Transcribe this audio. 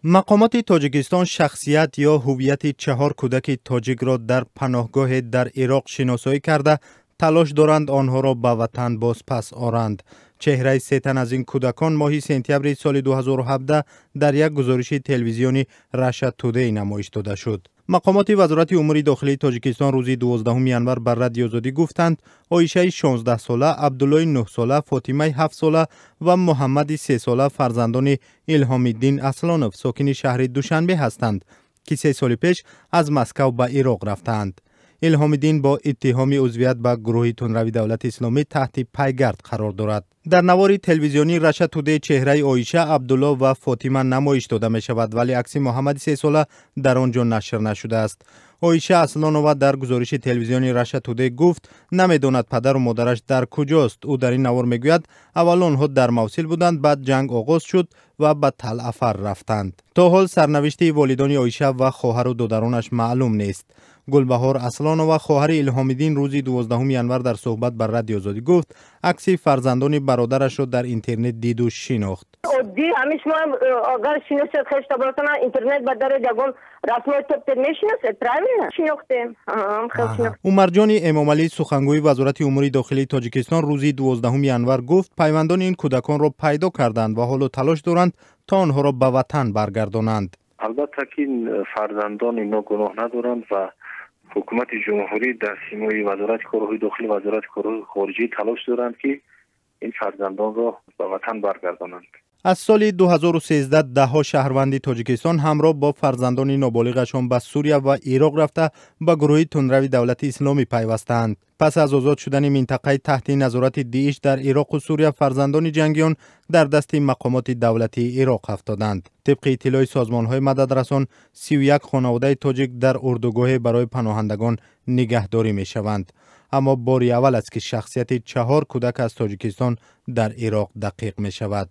Мақомоти Тоҷикистон шахсият ё ҳуввияти 4 кӯдаки тоҷикро дар паноҳгоҳе дар Ироқ шиносоӣ карда, талош доранд онҳоро ба ватан бозпас оранд. Чеҳраи се тан аз ин кӯдакон моҳи сентябри соли 2017 дар як гузориши телевизиони Russia Today намоиш дода шуд. Мақомоти Вазорати умури дохилии Тоҷикистон рӯзи 12 январ ба Радиои Озодӣ гуфтанд, Оишаи 16-сола, Абдуллои 9-сола, Фотимаи 7-сола ва Муҳаммади 3-сола фарзандони Илҳомиддин Аслонов, сокини шаҳри Душанбе ҳастанд, ки 3 соли пеш аз Москав ба Ироқ рафтаанд. Илҳомиддин бо иттиҳоми узвият ба гурӯҳи тунрави Давлати Исломӣ таҳти пайгард қарор дорад. Дар навори телевизионии Russia Today чеҳраи Оиша, Абдулло ва Фотима намоиш дода мешавад, вале акси Муҳаммади 3-сола дар он ҷо нашр нашудааст. Оиша Аслонова дар гузориши телевизиони Russia Today гуфт, намедонад падару модараш дар куҷост. Ӯ дар ин навор мегӯяд, аввал онҳо дар Мавсил буданд, баъд ҷанг оғоз шуд ва ба Талъафар рафтанд. То ҳол сарнавишти волидони Оиша ва хоҳару додаронаш маълум нест. Гулбаҳор Аслонова, хоҳари Илҳомиддин, рӯзи 12 январ дар суҳбат ба Радиои Озодӣ гуфт, акси фарзандони бародарашро дар интернет диду шинохт. Оддӣ ҳамин шумо агар шиносед хештабортона интернет ба даред, ягон расмои топтед, мешиносед, правильно? Шинохтем. Умарҷони Эмомалӣ, сухангӯи Вазорати умури дохилии Тоҷикистон, рӯзи 12 январ гуфт, пайвандони ин кӯдаконро пайдо карданд ва ҳоло талош доранд то онҳоро ба ватан баргардонанд. Албатта ки фарзандон ино гуноҳ надоранд ва ҳукумати ҷумҳурӣ дар симои Вазорати корҳои дохилӣ, Вазорати корҳои хориҷӣ талош доранд, ки ин фарзандонро ба ватан баргардонанд. Аз соли 2013 даҳҳо шаҳрванди Тоҷикистон ҳамроҳ бо фарзандони ноболиғашон ба Сурия ва Ироқ рафта, ба гурӯҳи тунрави Давлати Исломӣ пайвастаанд. Пас аз озод шудани минтақаи таҳти назорати ДИИШ дар Ироқу Сурия, фарзандони ҷангиён дар дасти мақомоти давлатии Ироқ афтоданд. Тибқи иттилои созмонҳои мададрасон, 31 хонаводаи тоҷик дар урдугоҳе барои паноҳандагон нигаҳдорӣ мешаванд. Аммо бори аввал аст, ки шахсияти 4 кӯдак аз Тоҷикистон дар Ироқ дақиқ мешавад.